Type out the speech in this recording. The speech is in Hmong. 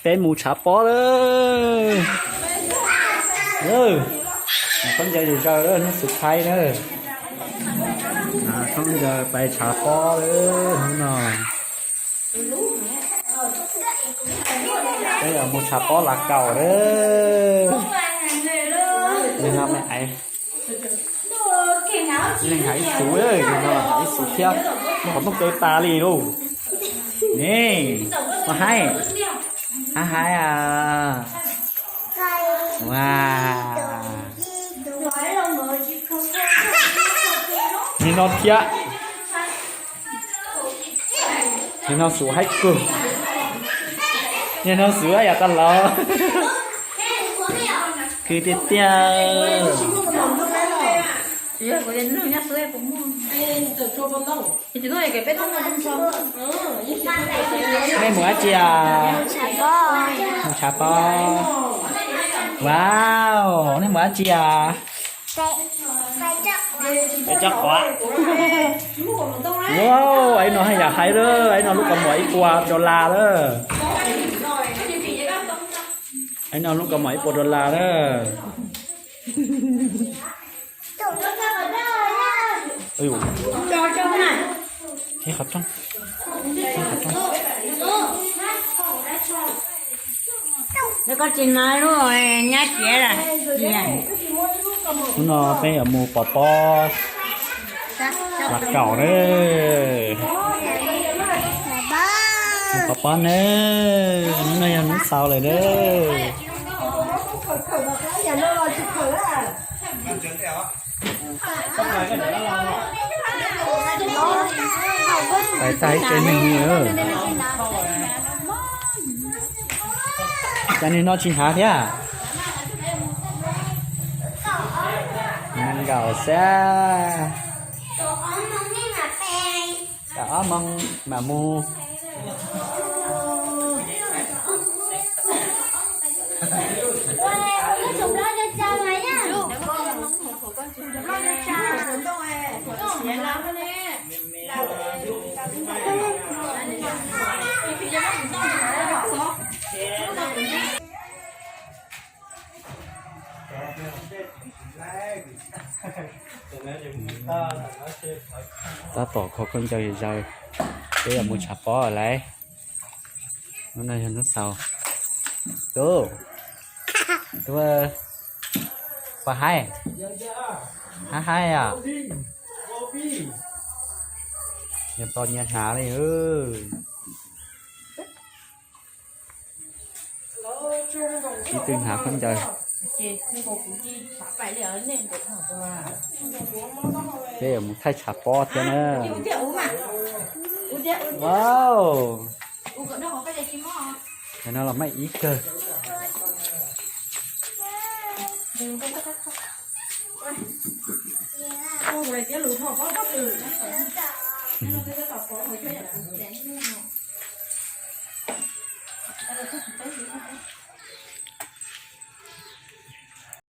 Peb mus tshav pob lawm. Khaub ncaws zom zaws lawm, hnub surprise na. Khaub ncaws pais tshav pob lawm hnub no. Peb yuav mus tshav pob Lav Kaum lawm. Neeg no me aiv, neeg hais ib xuv, ib xuv thiab, muaj qhov tooj kaw tas li lauj. Ne, ua haib, haib haib a. Ua, niag no thiab. Niag no xuv haib kawg. Niag no xuv yam tas los. Khwv tiag tiag. Nej mus dab tsi as? Mus tshav pob. Wow, nej mus dab tsi as? Pais coj quav. Wow, aiv no haj yam haib lawm, aiv no lub kaus mom ib puas dollar lawm. Aiv no lub kaus mom ib puas dollar lawm. Qhov rooj, qhov rooj. Koj tsis hnov lub nyab tiav lawm. Hnub no peb yuav mus pov pob Lav Kaum na. Pov pob na, hnub no yog hnub xaus lawm na. Pais tag ib tsev neeg li. Cas niag no tsis hnav thiab? Nees nkaum xwb. Ob moos mam mus. Tab tom kho khaub ncaws zom zaws, peb yuav mus tshav pob lawm. Hnub no yog hnub xaus. Tub, tub, pog haib, haib haib os. Nyias tos nyias hnav li. Ib tug hnav khaub ncaws. Peb yuav mus thaij tshav pob thiab na. Wow, no los meej ib kawg.